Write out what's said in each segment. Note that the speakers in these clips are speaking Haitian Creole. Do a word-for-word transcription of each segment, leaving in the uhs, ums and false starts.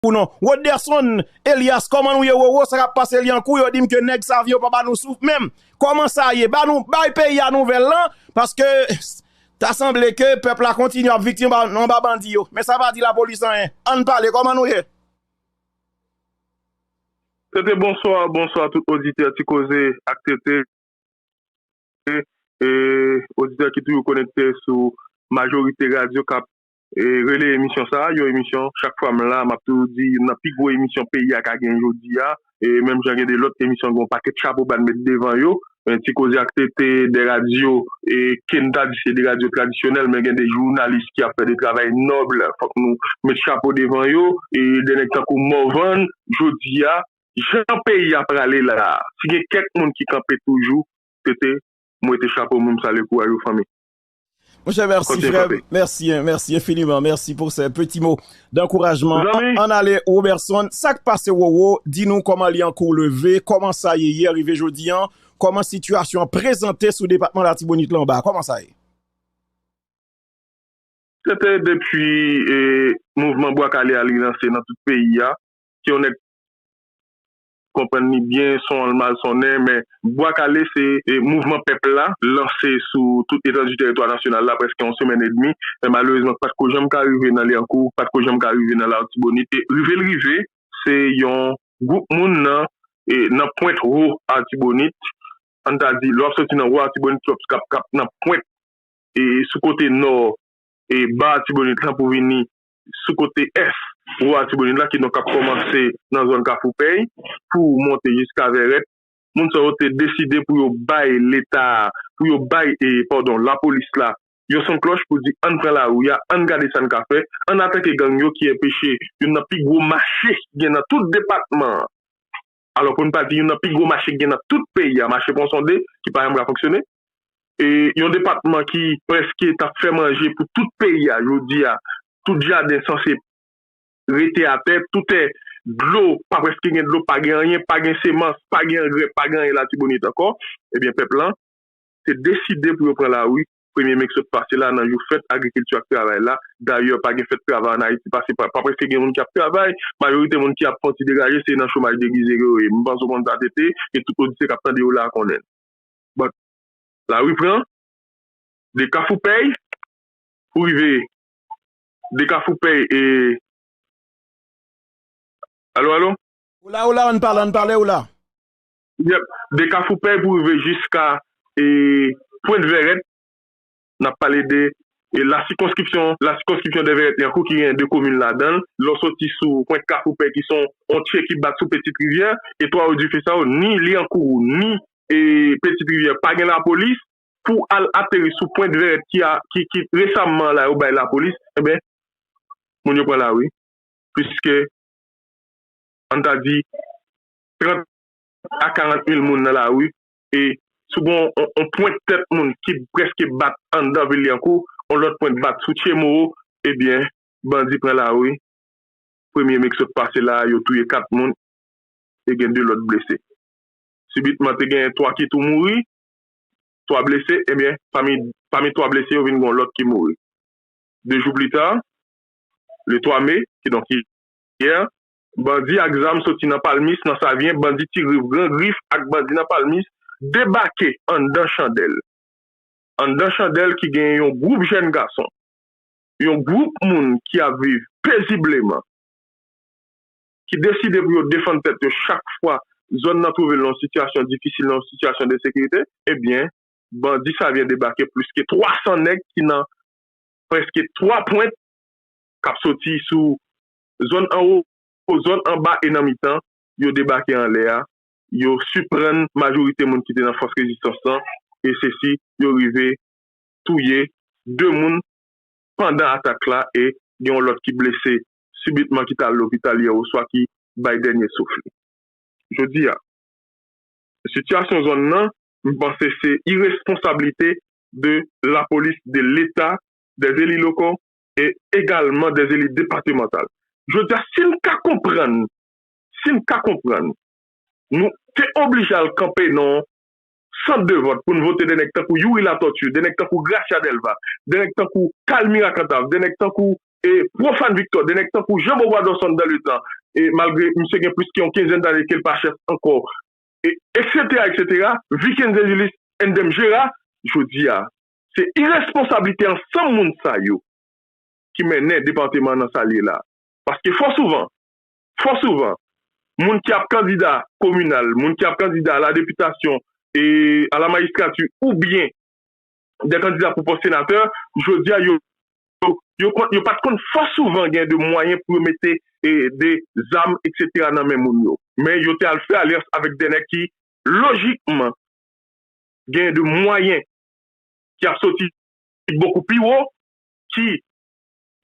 pou non. Roderson Elias, kòman nou ye, Wowo? Sa k ap pase Lyankou? Yo di m ke nèg Savyen yo pa ba nou souf menm. Kòman sa ye? Ba nou, bay peyi a nouvèl lan, paske ta sanble ke pèp la kontinye ap viktim anba, anba bandi yo. Men sa pa di lapolis anyen. Ann pale, kòman nou ye? Tete, bonswa, bonswa tout oditè Ti Koze ak Tete, e oditè ki toujou konekte sou majorite radyo k ap e, rele emisyon sa a, yon emisyon, chak fwa m la, m ap toujou di, youn nan pi gwo emisyon peyi a ka gen jodi a, e menm jan gen de lòt emisyon, gen yon pakèt chapo ba n met devan yo, e, Ti Koze ak Tete, de radyo, e, ke n ta di se de radyo tradisyonèl, men gen de jounalis ki ap fè de travay nòb, fòk nou met chapo devan yo, e de nèg tankou Morvan, jodi a, jan peyi a prale la, si gen kèk moun ki kanpe toujou, Tete, m wete chapo m, m salye kouraj ou, fanmi. Monchè, mèsi, frè m. Mèsi, mèsi enfiniman. Mèsi pou se peti mo dankourajman. Ann ale, Roberson, sa k pase, Wowo? Di nou kòman Lyankou leve, kòman sa ye yè rive jodi a, kòman sitiyasyon an prezante sou depatman Latibonit la anba a? Kòman sa ye? Se te depi, e, mouvman Bwa Kale a li lanse nan tout peyi a, ke yon nèg konprann li byen, son an l mal sonnen, men Bwa Kale se, e, mouvman pèp la lanse sou tout etandi teritwa nasyonal la prèske yon semèn edmi, men malerezman pa t ko janm ka rive nan Lyankou, pa t ko janm ka rive nan Latibonit, e rive l rive, se yon gwoup moun nan, e, nan pwent wo Latibonit, ann ta di, lè w ap soti nan wo Latibonit, w ap k ap, k ap nan pwent e sou kote nò e ba Latibonit lan pou vini sou kote ès wo Latibonit la, kidonk ap kòmanse nan zòn Kafou Pèy pou monte jiska Vèrèt. Moun sa yo te deside pou yo bay Leta, pou yo bay, e, padon, lapolis la, yon son klòch pou di, ann pran lari a, ann gade sa n ka fè, ann atake gang yo ki enpeche youn nan pi gwo mache ki gen nan tout depatman an. Alò, pou n pa di youn nan pi gwo mache ki gen nan tout peyi a, mache Ponsonde, ki pa janm ka fonksyone. E yon depatman ki prèske t ap fè manje pou tout peyi a, jodi a, tout jaden sanse rete atè, tout tè, dlo, pa prèske gen dlo, pa gen anyen, pa gen semans, pa gen angrè, pa gen anyen Latibonit ankò, ebyen, pèp lan te deside pou yo pran lari premye me k sot pase la nan jou fèt agrikilti ak travay la. Dayè, pa gen fèt travay ann Ayiti, paske pa, pa prèske gen moun k ap travay. Majorite moun ki ap fè yon ti degaje, se nan chomaj degize yo ye. M panse w konn sa, Tete, e tout oditè k ap tande yo la konnen l. But, lari pran, de Kafou Pèy, pou rive, de Kafou Pèy, e, alo, alo? Ou la, ou la, ann pale, ann pale, ou la. Yep, de Kafou Pèy pou rive jiska, e, Pwent Vèrèt, n ap pale de, e, la sikonskripsyon, la sikonskripsyon de Vèrèt Lyankou ki gen de komin ladan l. Lè w soti sou Pwent Kafou Pèy ki se yon tchè ki bat sou Petite Rivière, e Twayo Dife sa yo, ni Lyankou, ni, e, Petite Rivière, pa gen lapolis, pou al ateri sou Pwent Vèrèt ki a, ki, ki resaman la yo bay lapolis, ebyen, moun yo pran lari. Piske, ann ta di, trant a karant mil moun nan lari, e si w gen yon, yon, yon pwent tèt moun ki prèske bat anndan vil Lyankou, yon lòt pwent bat sou Tchemoro, ebyen, bandi pran lari, premye me k sot pase la a, yo touye kat moun, e gen de lòt blese. Sibitman, te gen twa ki tou mouri, twa blese, ebyen, pami, pami twa blese yo, vin gen yon lòt ki mouri. De jou pli ta, le twa me, kidonk yè, bandi ak zam soti nan Palmis, nan Savyen, bandi Ti Grif, Gran Grif ak bandi nan Palmis debake anndan Chandèl. Anndan Chandèl ki gen yon gwoup jèn gason, yon gwoup moun ki ap viv pezibleman, ki deside pou yo defann tèt yo chak fwa zòn nan twouve l nan yon sitiyasyon difisil, nan yon sitiyasyon de sekirite, ebyen, bandi Savyen debake plis ke twa san nèg ki nan prèske twa pwent k ap soti sou zòn anwo, zòn anba e nan mitan, yo debake anlè a, yo siprann majorite moun ki te nan fòs rezistans lan, e sesi, yo rive touye de moun pandan atak la, e gen yon lòt ki blese sibitman ki t al lopital yè oswa ki bay dènye souf li. Jodi a, sitiyasyon zòn nan, m panse se iresponsablite de lapolis, de Leta, des élus locaux e egalman des élus départemental. Jodi a, si n ka konprann, si n ka konprann, nou te oblije al kanpe nan sant de vòt pou n vote de nèg tankou Youri Latortue, de nèg tankou Gracia Delva, de nèg tankou Calmira Cantave, de nèg tankou e Profane Victor, de nèg tankou Jean Beauvoir Dorson dans le temps, e malgre misye gen plis ke yon kenzèn ane ke l pa chèf ankò, e, et cetera, et cetera, Vikenz Ejilis, Endem Jera, jodi a, se iresponsablite ansanm moun sa yo ki mennen depatman an nan sa l ye la. Paske fò souvan, fò souvan, moun ki ap kandida kominal, moun ki ap kandida a la depitasyon e a la majistrati oubyen de kandida pou pòs senatè, jodi a, yo, yo, yo, konn- yo pa t konn fò souvan gen de mwayen pou yo mete e, de zam, et cetera, nan men moun yo. Men yo te al fè alyans avèk de nèg ki, lojikman, gen de mwayen ki ap soti bokou pi wo ki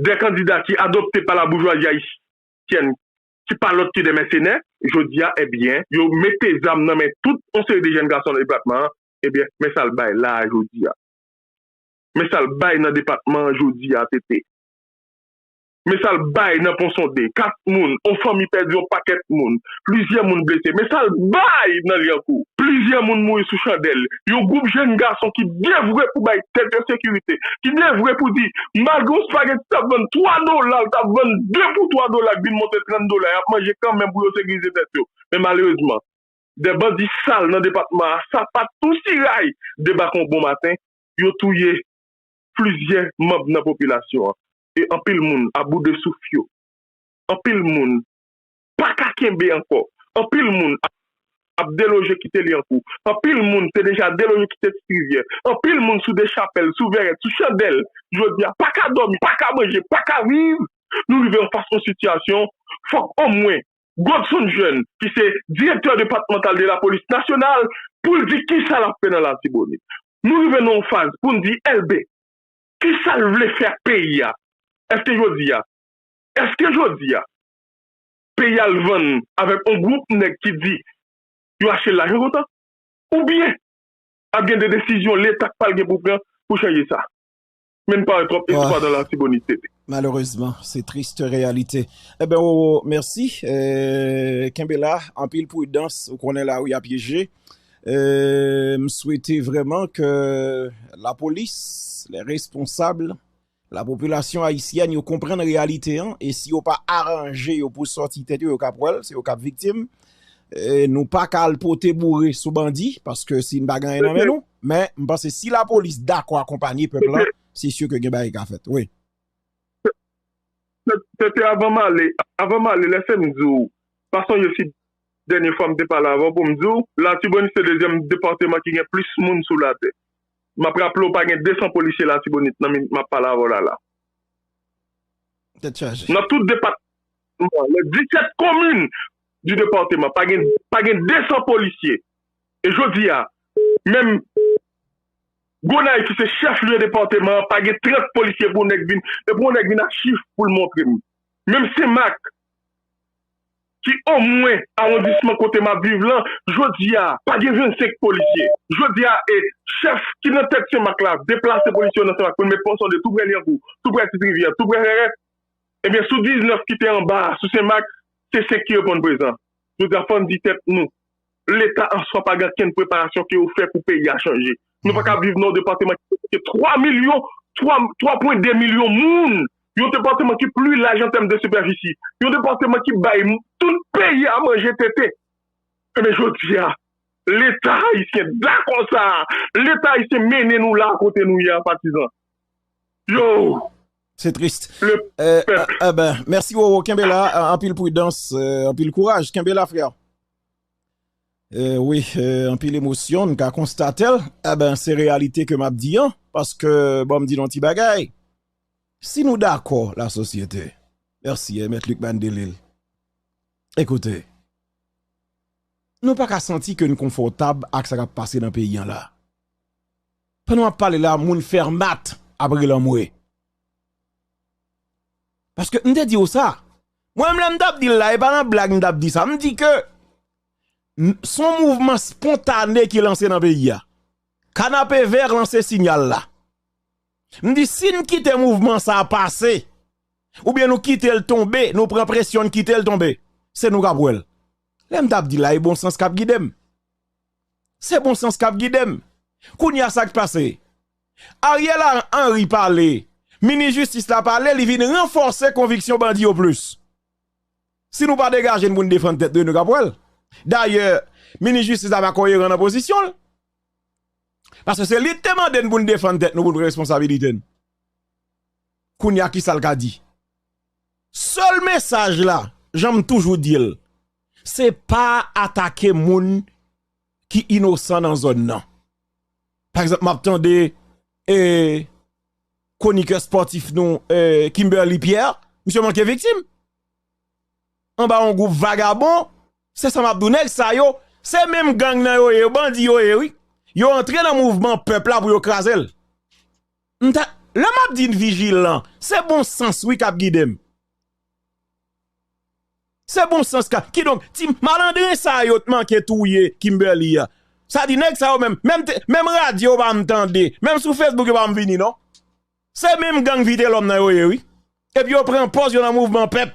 de kandida ki adopte pa la boujwazi ayisyèn, ki pa lòt ke de mèsenè, jodi a, ebyen, yo mete zam nan men tout yon seri de jèn gason nan depatman an, ebyen, men sa l bay la a jodi a. Men sa l bay nan depatman an jodi a, T T. Men sa l bay nan Ponsonde. Kat moun, yon fanmi pèdi yon pakèt moun. Plizyè moun blese. Men sa l bay nan Lyankou. Plizyè moun mouri sou chandèl. Yon gwoup jèn gason ki devwe pou bay tèt yo sekirite. Ki devwe pou di, malgre yon spageti t ap vann twa dola, l t ap vann de pou twa dola, k vin monte trant dola, y ap manje kanmenm pou yo sekirize tèt yo. Men malerezman, de bandi sal nan depatman a, sapat tou siray, debake yon bon maten, yo touye plizyè manm nan popilasyon an. E anpil moun ap boude souf yo. Anpil moun pa ka kenbe ankò. Anpil moun ap, ap deloje kite Lyankou. Anpil moun te deja deloje kite Ti Rivyè. Anpil moun sou Dechapèl, sou Vèrèt, sou Chandèl, jodi a, pa ka dòmi, pa ka manje, pa ka viv. Nou rive anfas yon sitiyasyon, fòk omwen Godson Jeune, ki se direktè depatmantal de la polis nasyonal, pou l di kisa l ap fè nan Latibonit. Nou rive nan yon faz pou n di, Elbe, kisa l vle fè ak peyi a? Èske jodi a, èske jodi a, peyi a l vann avèk yon gwoup nèg ki di yo achte l lajan kontan? Oubyen, ap gen de desizyon Leta k pral gen pou pran pou chanje sa? Men n pa wè twòp espwa nan Latibonit, T T. Malerezman, se tris reyalite. Eben, Roro, mèsi. Eh, kenbe la, anpil pridans, ou konnen lari a pyeje. Eh, m swete vrèman ke lapolis, lè responsab, lapopilasyon ayisyèn, yo konprann reyalite an, e si yo pa aranje yo pou sòti tèt yo, yo k ap wè l, se yo k ap viktim. Eh, nou pa ka al pote boure sou bandi, paske si n pa gen anyen nan men nou, men m panse si lapolis dakò akonpanye pèp la, se si ke gen bagay ka fèt. Wi. Se te avan m ale, avan m ale, lèse m di w, pa sonje si dènye fwa m te pale avè w pou m di w, Latibonit se dezyèm depatman ki gen plis moun sou latè. M ap raple w, pa gen de san polisye Latibonit nan minit m ap pale avè w la la. Tèt chaje. Nan tout depatman, les dix-sept communes du département, pa gen, pa gen de san polisye. E jodi a, menm Gonayiv ki se chèf lye depatman an, pa gen trant polisye pou nèg vin, e pou yon nèg vin ak chif pou l montre m. Menm Senmak, ki omwen awondisman kote m ap viv lan, jodi a, pa gen vennsenk polisye. Jodi a, e chèf ki nan tèt Senmak la, deplase polisye yo nan Senmak pou l met Ponsonde tou prè Lyankou, tou prè Ti Rivyè, tou prè Vèrèt. Ebyen, sou diznèf ki te anba a, sou Senmak, se senk ki reponn prezan. Jodi a, fò n di tèt nou, Leta an swa pa gen okenn preparasyon ke yo fè pou peyi a chanje. Nou pa ka viv nan yon depatman ki gen twa milyon, twa, twa pwen de milyon moun. Yon depatman ki pli laj an tèm de sipèfisi. Yon depatman ki bay m-, tout peyi a manje, T T. Ebyen, jodi a, Leta ayisyen dakò sa a. Leta ayisyen mennen nou la kote nou ye a, patizan. Yo! Se tris. Le pèp. Eh, eh, eh ben, mèsi, Roro. Kenbe la, eh, anpil pridans, eh, anpil kouraj. Kenbe la, frè. Eh, wi, eh, anpil emosyon, n ka konstate l. Eh ben, se reyalite ke m ap di an, paske, bon, m di nou yon ti bagay. Si nou dakò, lasosyete, mèsi, eh, Mèt Lucmane Delille. Ekoute, nou pa ka santi ke n konfòtab ak sa k ap pase nan peyi an la. Pandan m ap pale la, moun Fèmat ap rele anmwe. Paske m te di w sa. Mwen menm lè m t ap di l la, e pa nan blag m t ap di sa. M di ke n-, s on mouvman spontane ki lanse nan peyi a. Kanapevè lanse siyal la. M di, si n kite mouvman sa a pase, oubyen nou kite l tonbe, nou pran presyon, n kite l tonbe, se nou k ap wè l. Lè m t ap di la, e bon sans k ap gide m. Se bon sans k ap gide m. Kounye a, sa k pase? Ariel Henry pale, Minis jistis la pale, li vin ranfòse konviksyon bandi yo plis. Si nou pa degaje n pou n defann tèt nou, nou k ap wè l. Dayè, minis jistis la pa koyeran nan pozisyon l. Paske se li ki te mande n pou n defann tèt nou, pou n pran responsabilite n. Kounye a, ki sa l ka di? Sèl mesaj la, jan m toujou di l, se pa atake moun ki inosan nan zòn nan. Pa egzanp, m ap tande, e, kwonikè spòtif nou, e, Kimberly Pierre, misye manke viktim. Anba yon gwoup vagabon, se sa m ap di w, nèg sa yo, se menm gang nan yo ye, yo bandi yo ye, wi. Yo antre nan mouvman pèp la pou yo kraze l. M ta, lè m ap di n vijilan, se bon sans, wi, k ap gide m. Se bon sans ka. Kidonk, ti malandren sa yo t manke touye Kimberly a. Sa di nèg sa yo menm, menm te, menm radyo yo pa m tande, menm sou Facebook yo pa m vini non. Se menm gang Vitelòm nan yo ye wi. Epi yo pran pòz yo nan mouvman pèp.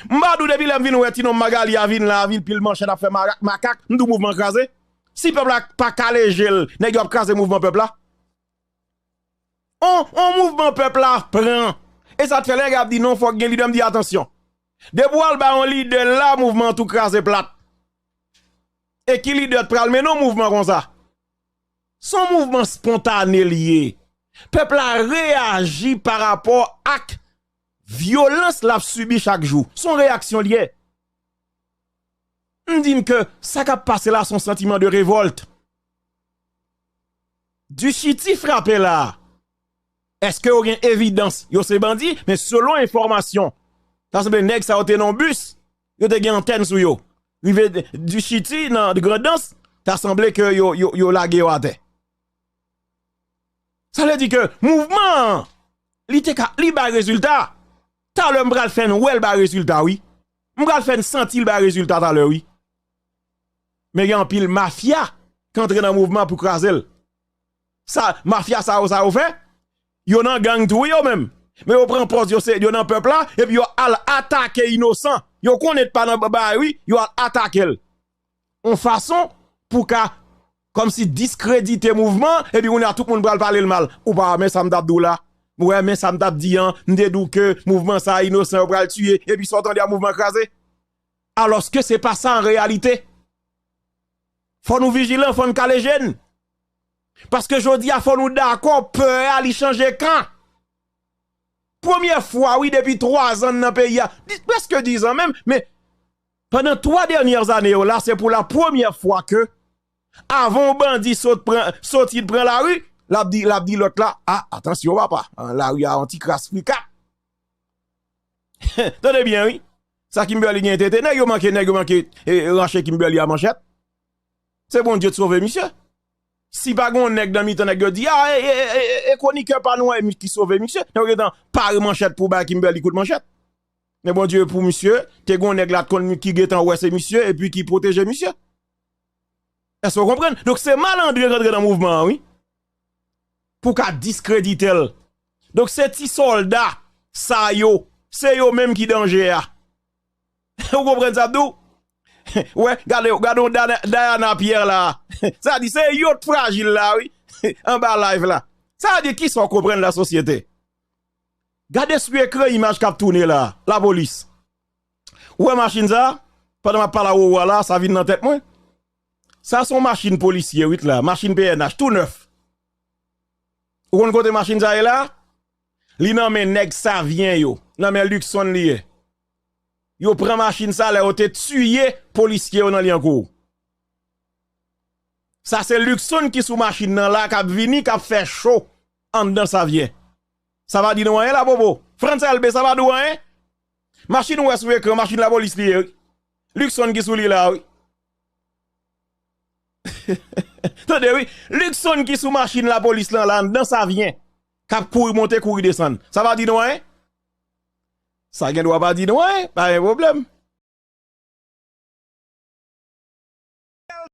M pa di w depi lè m vin wè ti nonm Magali a vin la, vin pil manchèt ap fè mara-, makak, m di w mouvman kraze. Si pèp la pa kale je l, nèg yo ap kraze mouvman pèp la. On, on mouvman pèp la pran. E sa t fè lè nèg ap di non, fòk gen lidè, m di atansyon. Depi w al ba yon lidè la, mouvman an tou kraze plat. E ki lidè t pral mennen yon mouvman konsa? Se yon mouvman spontane l ye. Pèp la reyaji pa rapò ak vyolans l ap sibi chak jou. Se yon reyaksyon l ye. M di n ke sa k ap pase la se yon santiman de revòlt. Dichiti frape la. Èske yo gen evidans yo se bandi? Men selon enfòmasyon, ta sanble nèg sa yo te nan yon bis, yo te gen antèn sou yo. Rive Dichiti nan Grandans, ta sanble ke yo, yo, yo lage yo atè. Sa vle di ke mouvman an, li te ka, li bay rezilta. Talè m pral fè n wè l bay rezilta, wi. M pral fè n santi l bay rezilta talè, wi. Men gen anpil mafya k antre nan mouvman pou kraze l. Sa, mafya sa yo, sa yo fè? Yo nan gang tou, wi, yo menm. Men yo pran pòz yo se, yo nan pèp la, epi yo al atake inosan. Yo konnen pa nan bagay, wi, yo al atake l. Yon fason pou ka kòmsi diskredite mouvman, epi kounye a tout moun pral pale l mal. Ou pa wè men sa m t ap di w la? Ou wè men sa m t ap di an, m te di w ke mouvman sa a inosan yo pral tiye, epi sa w tande a mouvman kraze. Alòske se pa sa an reyalite. Fò nou vijilan, fò n kale je n. Paske jodi a fò nou dakò, pè a li chanje kan. Premyè fwa, wi, depi twa zan nan peyi a, di-, prèske diz an menm, men pandan twa dènyè zane yo la, se pou la premyè fwa ke avan yon bandi sot pran, soti pran lari, l ap di, l ap di lòt la, a, atansyon papa, an, lari a yon ti kras frika. Tande byen, wi. Sa Kimberly gen tete, nèg yo manke, nèg yo manke, e, ranche Kimberly a manchèt. Se Bondye t sove misye. Si pa gen yon nèg nan mitan nèg yo di, a, e, e, e, e, e kwonikè pa nou an ki sove misye, nèg yo gentan pare manchèt pou bay Kimberly kout manchèt. Men Bondye pou misye, te gen yon nèg la t konn ki gentan wè se misye epi ki pwoteje misye. Èske w konprann? Donk se malandren k antre nan mouvman an, wi. Pou ka diskredite l. Donk se ti sòlda sa yo, se yo menm ki danje a. Ou konprann sa m di w? Wè, gade, gade yon Dana-, Diana Pierre la. Sa di, se yo k frajil la, wi. Anba live la. Sa di, kisa w konprann la sosyete? Gade sou ekran imaj k ap tounen la, lapolis. Ou wè machin sa? Pandan m ap pale a ou a la, sa vin nan tèt mwen. Sa se yon machin polisye, wi, la. Machin P N H, tou nèf. Ou konn kote machin sa ye la? Li nan men nèg Savyen yo. Nan men Luckson li ye. Yo pran machin sa lè yo te tiye polisye yo nan Lyankou. Sa se Luckson ki sou machin nan la, k ap vini, k ap fè cho anndan Savyen. Sa pa di nou anyen la, Bobo? Frantz Elbé, sa pa di w anyen? Machin ou wè sou ekran, machin lapolis li ye, wi. Luckson ki sou li la, wi. Tande, wi. Luckson ki sou machin lapolis lan la, anndan Savyen. K ap kouri monte, kouri desann. Sa pa di nou anyen? Sa gen dwa pa di nou anyen, pa gen pwoblèm.